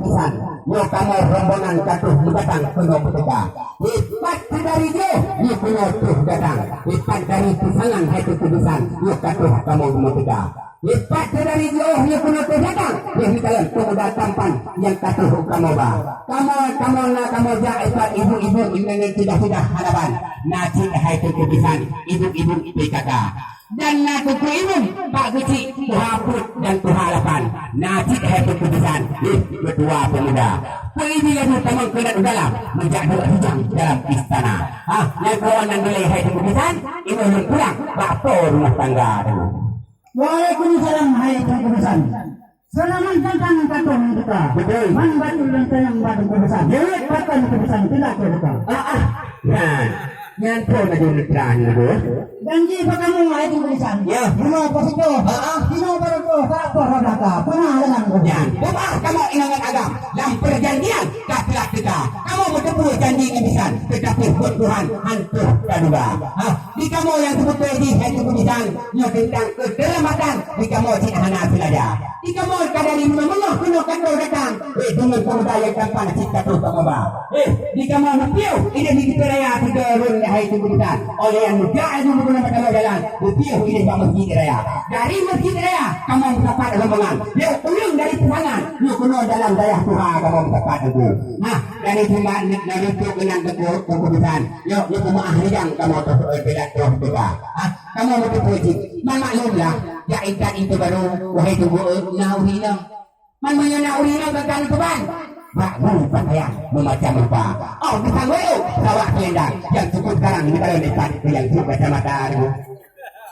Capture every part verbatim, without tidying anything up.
Bisan, nyoe kamoe rombongan ka troh meudatang keunoe meuteuka. Dipat syedara jih, nyoe keunoe troh datang. Dipat dari Peusangan hai Teungku Bisan, nyoe ka troh kamoe meuteuka. Dipat syedara jih, nyoe keunoe troh datang. Nyoe di dalam pemuda tampan nyang ka troh kamoe ba. Kamoe, kamoe na kamoe jak dipat ibu-ibu nyang sudah-sudah hana ban. Na cit hai Teungku Bisan, ibu-ibu P K K. Dan na Teungku Imum bak geuchik tuha peuet dan tuha lapan. Na cit hai Teungku Bisan, eh, meutuwa peumuda. Peuidi laju tamong keunan u dalam, meujak duek rijang dalam istana. Ha, nyang kawan nyang dilée hai Teungku Bisan, inoe lôn pulang bak po rumoh tangga teuh. Waalaikumsalam hai Teungku Bisan. Seulamat datang ka troh meuteuka. Beutôi. Man bacut lôn tanyong bak Teungku Bisan. Jeuet pakon Teungku Bisan teulat keu teuka. Ah, ah. Nyan. Nyan phon laju neutran laju. Janji bak kamoe hai Teungku Bisan. Ya. Bunoe poh siplôh. Ah, ah. Sinoe baroe troh ka poh rot daka. Peuna lagak Teungku Bisan. Nyan. Peubah kamoe inong ngon agam. Lam peujanjian ka teulat teuka. Kamoe meuteupeue janji ngon Bisan. Teutapi buet Tuhan hantom taduga. Ha, di kamoe nyang seubeutôi jih hai Teungku Bisan. Nyoe teuntang keuseulamatan di kamoe cit hana seulaja. Di kamoe ka dari meunyoe-meunyoe keunoe ka troh datang. Eh, deungon peumuda nyang tampan cit ka troh kamoe ba. Eh, di kamoe meupiôh idéh di teupeu raya sigoe rôn hai Teungku Bisan. Óh lheueh nyan meujak laju meukeunong bak kamoe jalan, meupiôh idéh bak Masjid Raya. Dari Masjid Raya kamoe meusapat rombongan. Lheueh pulang dari Peusangan, nyoe keunoe dalam dayah tuha kamoe meusapat Teungku. Nah, dari sinan na lôn trok keunan Teungku, Teungku Bisan. Nyoe, nyoe peumaáh rijang kamoe troh, eh, beulat troh teuka. Ah, kamoe meuteupeue cit. Man maklum lah, jak intat pintoe barô, wahai Teungku, eh, na ureueng inong. Man meunyoe na ureueng inong gagal keuban, bak guru pakaian meumacam rupa. Oh, geusanggoe sawak selendang, nyang cukôp garang di dalam ipat, nyang cukôp kacamata Teungku.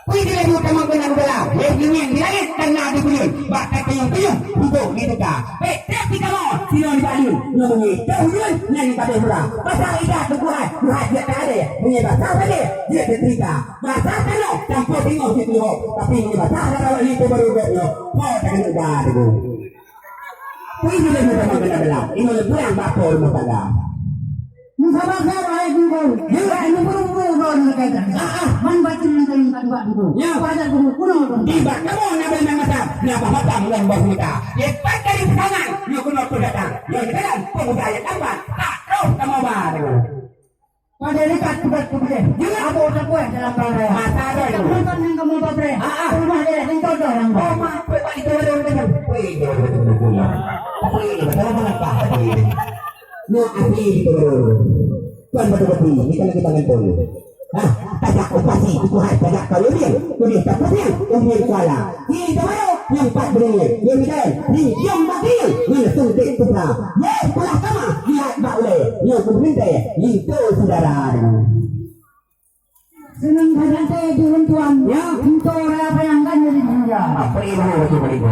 Peue dilaju tamong keunan u dalam, lé ngieng di langét dan na di buleuen, bak tateuyeung-teuyeung pudôk di teuka. Bék trép sikamoe, sinoe nibak lôn, nyoe meunyoe toh ulôn nyang ka beuhura. Basa ida teukuhat, kuhat jeuet teuadé, meunyoe basa sabe jeuet teuterita. Basa tanoh, campur singoh jeuet teuhok, tapi meunyoe basa sabe lé teuh baru gét nyoe, po takeuneuk ba Teungku. Peue dilaju tamong keunan u dalam, inoe lôn pulang bak po rumoh tangga. Meusabar-sabar hai Teungku. Ya. Hai Teungku, Teungku, Teungku, Teungku. Ah, ah. Man bacut lôn tanyong bak Teungku. Ya. Pajan Teungku, keunoe Teungku. Di bak kamoe na beuh nyang matam, na bah matam ngon boh mita. Dipat dari Peusangan, nyoe keunoe troh datang. Nyoe di dalam peumuda nyang tampan, ka troh kamoe ba Teungku. Pada dekat tugas kemudian. Ya. Abo takuah dalam barang. Masa ada itu. Nonton yang kamu babre. Ah, ah. Rumah dia, nonton orang. Oh, mak, apa itu orang dengan? Weh, dia orang dengan. Apa ini? Betul apa? Apa ini? Nyoe asli di Teungku. Tuan Batu Bati, kita lagi tangan pun. Hah, tajak operasi, tukuhai tajak kawin, udeh tapusiang, udeh kuala. Di Teungku, nyang pat beureunie, nyang midai, di Jom Bati, ngon suntik putra. Ye, pulah kama, lihat bak ulée, nyoe keubeurinte, linto syedara. Seunang that até jih lôn tuan. Ya. Untuk raya bayangkan jadi dunia. Apa ilmu betul beribu?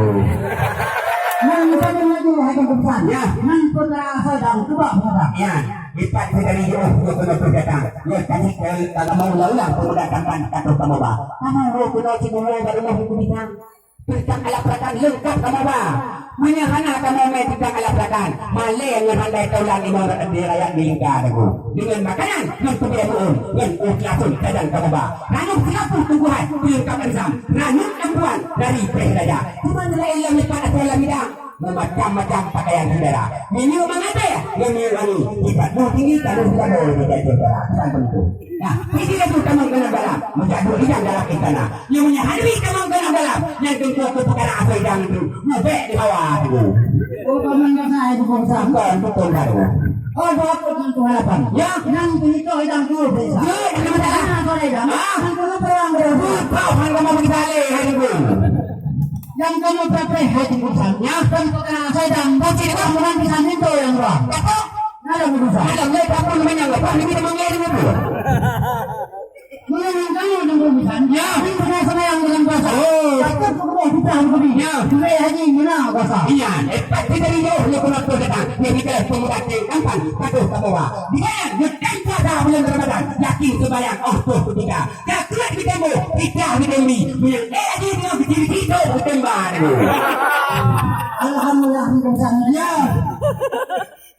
Nang kita laju hai Teungku Bisan. Ya. Nang putra sedang coba putra. Ya. Dipat dari jauh untuk penutup datang. Ya, tadi kalau mau ulang-ulang pemuda tampan kata kamu bah. Kamu mau kena cibulu baru mau hukum Bisan. Teuntang alat perakan leungkap kamoe ba. Meunyoe hana kamoe mé teuntang alat perakan, malée ngon handai taulan inoe di rakyat di lingka Teungku. Deungon makanan, ngon peubeuet buôn, ngon ueh teulapon sajan kamoe ba. Ranup silapuh tungkuhan, peulengkap reusam. Ranup lampuan dari preh raja. Cuma laén lam lipat asai lam idang. Meumacam-macam pakaian syedara. Minyeuk mangat, ngon minyeuk wangi. Sifat buh tinggi, taluh silaboe di jatuh darah. Pesan Teungku. Nah, isi lagu tamong keunan dalam, meujak duek idang dalam istana. Nyang meunyoe hana tamong keunan dalam, nyan Teungku keu peukara asai idang tu, mubek di hawa tu. Oh, paman kasa itu bangsa. Bukan, bukan baru. Oh, bapak Teungku harapan. Ya. Nang tu itu idang tu, bisa. Ya, ada masalah. Nah, kalau idang, ah, kan kalau perang berapa? Kau hana mau kita leh, hari tu. Nyang kamoe preh-preh hai Teungku Bisan. Nyang kon peukara asai idang, buci deungon munan Bisan itu nyang dua. Betul. Nada Teungku Bisan. Nada, mulai kampung meunyoe, lepas ni kita manggil dulu. Meunyoe nyang kamoe Teungku Bisan. Ya. Ini pernah sama yang dengan kuasa. Oh. Takut ke rumah kita Teungku Bisan. Ya. Mulai haji muna kuasa. Iya, eh, pasti dari jauh dia pernah tu datang. Dia kita pemuda yang tampan, patuh kamoe ba. Di mana? Di tanpa dah bulan Ramadan. Yakin sembahyang, oh, tu ketika. Ka keuet bidang boh, pitah bidang mi. Meunyoe ék jih nyoe geuciri-ciri, beutem ba nyoe. Alhamdulillah, bidang sang. Ya.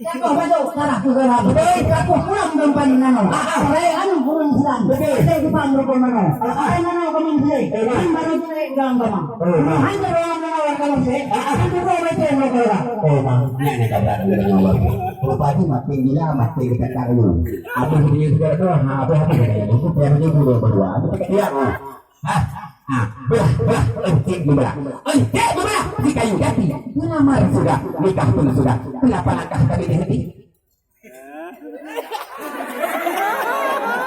Jagoe bacut, darah tu darah. Beutôi. Jagoe pulang dalam pan nanoe. Ah, ah. Rai anu ureueng Islam. Beutôi. Saya depan rukun nanoe. Ah, ah. Saya nanoe kami sendiri. Eh, nah. Ini baru sendiri dalam agama. Oh, nah. Hanya orang nanoe. Kalau saya, ah, ah, itu dua macam orang. Oh, Bang, ini ada kabar dengan Allah. Rupa tu makin gila, makin dekat kat lu. Apa dia sudah tu? Ha, apa, apa dia? Itu dia punya dua berdua. Apa dia? Ha, ha, belah, belah, encik belah. Encik belah di kayu jati. Lamar sudah, nikah pun sudah. Kenapa langkah tadi dihenti?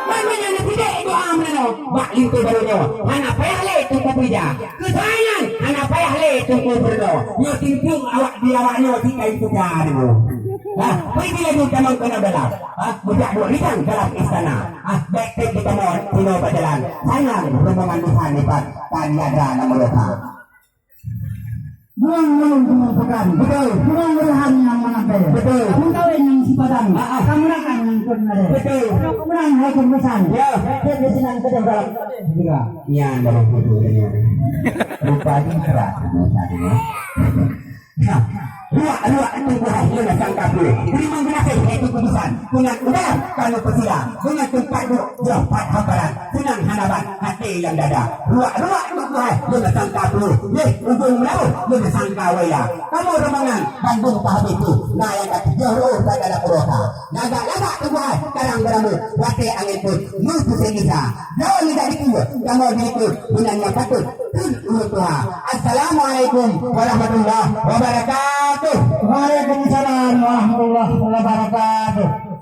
Meunyoe neusidek doa meunoe bak linto barô nyoe, hana payah lé Teungku Puja. Keusaingan hana payah lé Teungku Bruno. Nyoe timpung awak di awak nyoe si kain puja nyoe. Nah, pergi laju tamong keunoe dalam. Ha, bujak duek rijang dalam istana. Ha, bèk trép ditamong sinoe bak jalan. Sayang rombongan bisan iban tan yada na meuruka. Buang mulut dengan pekan. Betul. Buang rehan yang mengantai. Betul. Mengkawin yang sipadan. Ah, ah. Kamerakan yang pun ada. Betul. Kalau kemenang hai keputusan. Ya. Dia di sinan kedua dalam. Juga. Nyan baru kudu dia. Rupa ni berat. Nah, ruak-ruak itu buah yang sangka puluh. Terima kasih, hai Teungku Bisan. Dengan udara kami persilang. Dengan tempat duduk jauh pat hamparan. Senang hana ban hati yang dada. Ruak-ruak itu buah yang sangka puluh. Leh ujung melabuh yang sangka waya. Kamu rombongan bandum ka habis tu. Nah, yang kata jauh roh pada dalam roh ta. Lagak-lagak tu buah karang beramu. Watèe angin pun. Mu pusing gisa. Jauh ni dah dikubur. Kamu dikubur. Bulan yang patut. Tun urut tuha. Assalamualaikum warahmatullahi wabarakatuh. Waalaikumsalam warahmatullahi wabarakatuh.